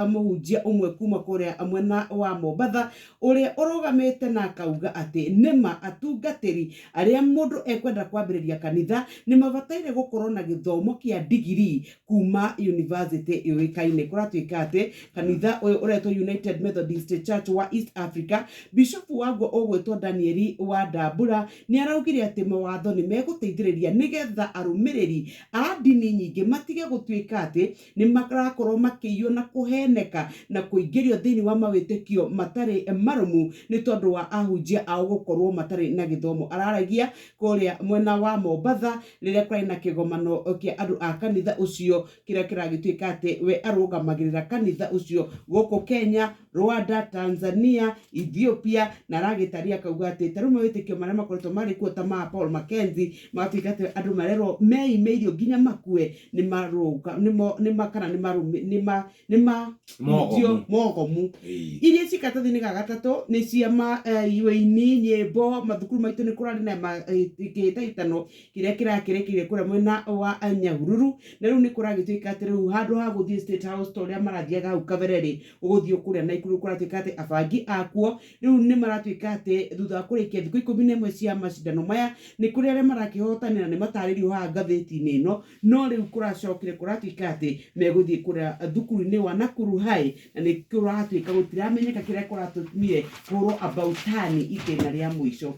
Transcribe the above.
Mũhunjia ũmwe kuma kũrĩa mwena wa Mombatha ũrĩa ũrũgamĩte na akauga atĩ nĩma atungatĩri arĩa mũndũ ekwenda kwambĩrĩria kanitha nĩ mabataire gũkorwo na gĩthomo kĩa ndigirii kuma yunivasĩtĩ yũĩkaine. Kũratuĩka atĩ kanitha ũyũ ũretwo United Methodist Church wa East Africa, bishofu waguo ũgwĩtwo Danieli wa Ndambura nĩ araugire atĩ mawatho nĩ megũteithĩrĩria nĩgetha arũmĩrĩri a ndini nyingĩ matige gũtuĩka atĩ nĩ marakorwo makĩiywo na kũheneka na kũingĩrio thĩinĩ wa mawĩtĩkio matarĩ marũmu nĩ tondũ wa ahunjia ao gũkorwo matarĩ na gĩthomo. Araragia kũrĩa mwena wa Mombatha rĩrĩa kũrarĩ na kĩgomano kĩa andũ a kanitha ũcio kĩrĩa kĩragĩtuĩka atĩ we arũgamagĩrĩra kanitha ũcio gũkũ Kenya, Rwanda, Tanzania, Ethiopia na aragĩtaria akauga atĩ ta rĩu mawĩtĩkio marĩa makoretwo marĩ kuo ta ma Paul Mackenzie magatuĩka atĩ andũ marerwo meime irio nginya makue nĩ marũga nĩmo nĩma kana nĩ marũmĩ nĩma nĩma Mogomu. mogomu. Iria ci karatathi-inĩ ga gatatũ nĩ cia ma ũini nyĩmbo mathukuru maitũ nĩ kũrarĩ na kĩhĩtahĩtano kĩrĩa kĩrakĩrĩkĩire kũrĩa mwena wa Nyahururu na rĩu nĩ kũragĩtuĩka atĩ rĩu handũ ha gũthiĩ State House ta ũrĩa marathiaga hau kabere rĩ, gũgũthiĩ kũrĩa Naikuru kũratuĩka atĩ abangi akuo rĩu nĩ maratuĩka atĩ thutha wa kũrĩkia thikũ 11 cia macindano maya nĩ kũrĩ arĩa marakĩhotanĩra nĩ matarĩrio haha ngathĩti-inĩ ĩno no rĩu kũracokire kũratuĩka atĩ megũthiĩ kũrĩa thukuru-inĩ wa Nakuru High na nĩ kũratuĩka gũtiramenyeka kĩrĩa kũratũmire kũhũrwo about tani itĩna rĩa mũico.